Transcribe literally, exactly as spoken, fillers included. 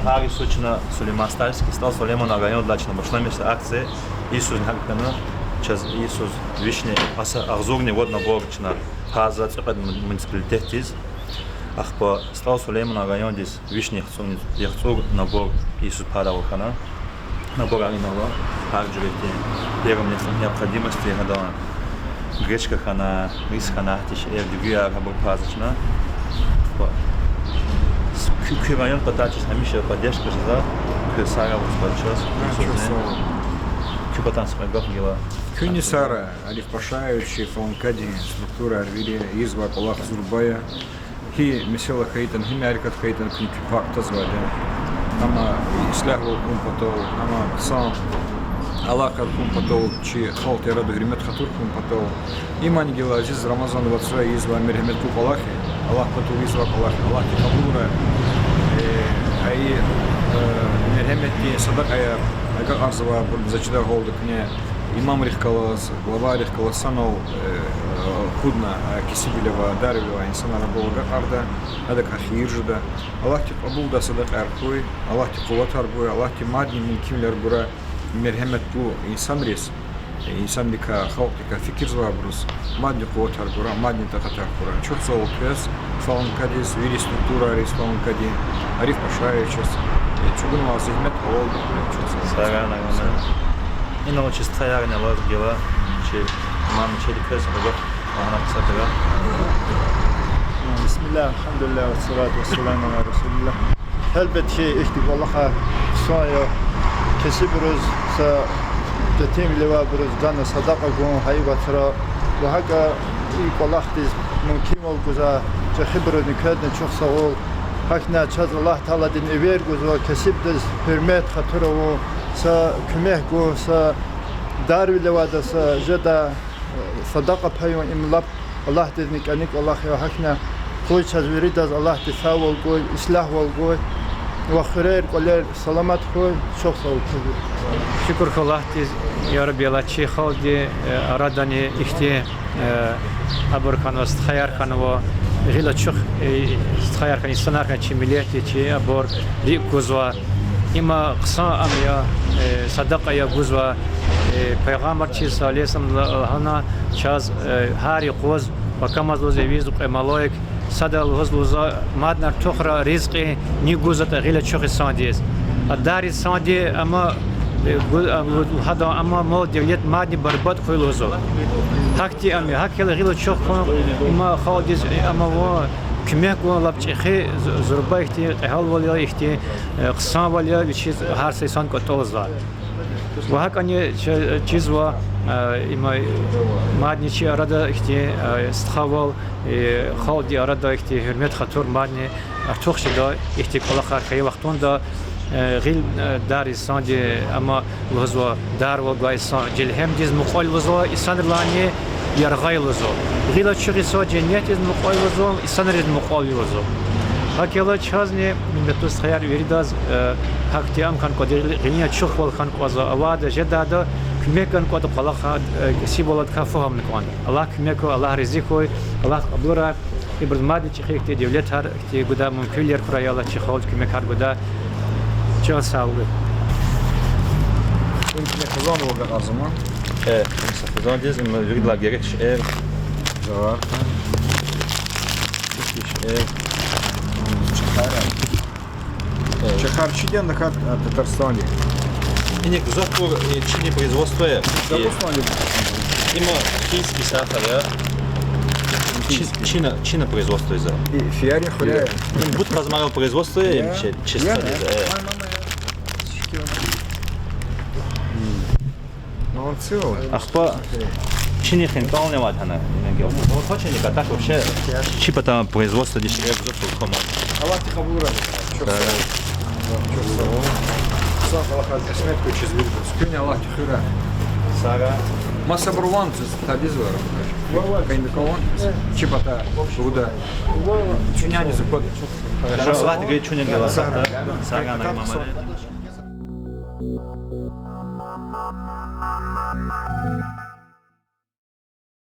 Гьар йисуз чна Сулейман-Стальский, СтӀал Сулейманан райондилай чна башламишзава акция. Йисуз гьакӀ хьана, чаз йисуз вишни аса агъзурни вад набор чна гьазурзава цӀикьвед муниципалитетдиз. Ахпа СтӀал Сулейманан райондиз вишни яхцӀур, яхцӀур набор йисуз пайда авур хьана. Наборар ина ава, гьар жуьредин, первой необходимости, гьадан гречка хьана, рис хьана, гьахьтин шейэр, дуьгуьяр, гьабур пайзава чна. Куь, куь район патачиз гьамиша поддержка жезва, куь сагърай ваз пачаз. Чухсагъул. Куь патан са кьве гаф гила. Куьн сагърай, Ариф Пашаевич, фаланкадин структураяр вири ийизвай кӀвалах зурба я. Гьи месэла хьайитӀани, гьи мярекат хьайитӀани, куьн куь пай кутазвайди я. Амма ислягьвал хьун патал, амма хъсан алакъаяр хьун патал, чи халкьдин арада гьуьрмет-хатур хьун патал. Имни гила азиз Рамазан вацра ийизвай мергьеметлу кӀвалах я, Аллагьдин патал ийизвай кӀвалах я, Аллагьди кьабулрай. Э, гьа и, э, мергьеметдин садакьаяр агакьарзавайбур, заз чидай гьалда, куьне имамрихъ галаз, главайрихъ галаз санал, э, акъудна, а кесибвиле авай, дарвиле авай инсанар абурал агакьарда, адакай хийир жеда. Аллагьди кьабулдай садакьаяр хьуй, Аллагьди къуватар гуй, Аллагьди мадни мумкинвилер гурай мергьеметлу инсанриз, э, инсанрикай, халкьдикай фикирзавайбуруз мадни къуватар гурай, мадни такьатар хьурай. Чухсагъул квез, фаланкадиз, вири структурайриз, фаланкадин, Ариф Пашаевичаз, э, чӀугунвай зегьмет гьалалди хьурай. Чухсагъул. Сагърай, Нагьман. Инал чи стхаярни алаз гила, чи ман чедиквез агакь лагьана хъсан тира. بسم الله، الحمد لله، والصلاة والسلام على رسول الله. Гьелбетда, ихьтин кӀвалахар хъсан я, кесибриз, са детинвиле авайбуруз гана садакьа гун гьа и вацра, ва гьакӀа и кӀвалахдиз мумкинвал гузвай чӀехибурузни квезни чухсагъул. ГьакӀни чаз Аллагь Тааладин эвер гузва кесибдиз гьуьрмет-хатур авун, са куьмек гун, са дарвиле авайдаз са жедай садакьа паюн, им лап Аллагьдизни кӀани кӀвалах я. ГьакӀни къуй чаз виридаз Аллагьди сагъвал гуй, ислягьвал гуй ва хуьрер-кӀвалер саламат хьуй. Чухсагъул. Шукур хьуй Аллагьдиз, я Рабби, Аллагь, чи халкьдин, э, арадани ихьтин, э, абур хьанва, стхаяр хьанва, гъил ачух, э, стхаяр хьанва, инсанар хьанва, чи миллетди, чи абур рикӀ гузва. Има хъсан ам я, э, садакьа я гузва, э, Пайгъамбарди صلى الله عليه وسلم лагьана чаз, э, гьар юкъуз пакамаз лугьуз эвичӀиз кьве малаик, сада лугьуз лугьузва, мадни артухра ризкьи ни гузватӀа гъил ачух инсандиз. А дар инсанди, амма, э, гу-, а, лу-, гьадан амма мал-девлет мадни барбатӀ хьуй лугьузва. Гьахьтин ам я, гьакӀ хьайила гъил ачух хьун, има халкьдиз, э, амма ва куьмек гун лап чӀехи, зу-, зурба ихьтин кьегьалвал я, ихьтин, э, хъсанвал я, вичиз гьар са инсан кӀватӀалзава. Ва гьакӀни чи-, чизва, э, има мадни чи арада ихьтин, э, стхавал, э, халкьдин арада ихьтин гьуьрмет-хатур мадни артух жеда, ихьтин кӀвалахар хьайи вахтунда, э, гъил, э, дар инсанди, амма лугьузва, дарвал гвай инсан желгьемдиз мукьвал лугьузва, инсанрилайни яргъай лугьузва. Гъил ачух инсан женнетдиз мукьвал лугьузва, инсанриз мукьвал лугьузва. ГьакӀ хьайила чазни, гьуьрметлу стхаяр, виридаз, э, гьахьтин ам хьана кӀанда, гъил-, гъилин ачухвал хьана кӀанзава, авайда жедайда куьмек гана кӀанда, кӀвалахар, э, кесибвал алайдакай фу гьамни кӀанда. Аллагь куьмек хьуй, Аллагь рази хьуй, Аллагь кьабулрай. Ибуруз мадни чӀехи ихьтин девлетар, ихьтин гудай мумкинвилер хьурай, я Аллагь, чи халкьдиз куьмекар гудай. Чан сагъ хьуй. Им куьне хизанвал агакьарзава. Э, им са хизандиз, им виридалай герек шейэр. Завар. Чухсагъул. Чухсагъул. Э, чахъ чиди я, нахъ, а, Татарстандин. Ина гзафбур, э, чинин производство я. Дагъустандин. Има кенийский сахар я. Чи-, кенийский. Чина, чина производство я. И фиярин хуьряй. Им бут къазмайрал производство я, им чи-, чиста я, я. Э. Мама, мама, я. Молодцы, Вова. Ахпа чинихъ инкъални авайди гьана. Инаг я. Вот хочешь, а так вообще чи патан производство дишегьли гзаф хьана. Аллагьди кьабулрай. Чухсагъул. Чухсагъул. Са халахаз кьисмет квачиз виридаз. Куьнни Аллагьди хуьрай. Сагърай. Масабур ван чиз тадиз вар. Ван, ван. Кайнда каван. Чи пата гуда. Ван, ван. Чуьнни за квада. Хорошо, Аллагьди гайи чуьнни галаз. Сагърай. Сагърай, Нагьман.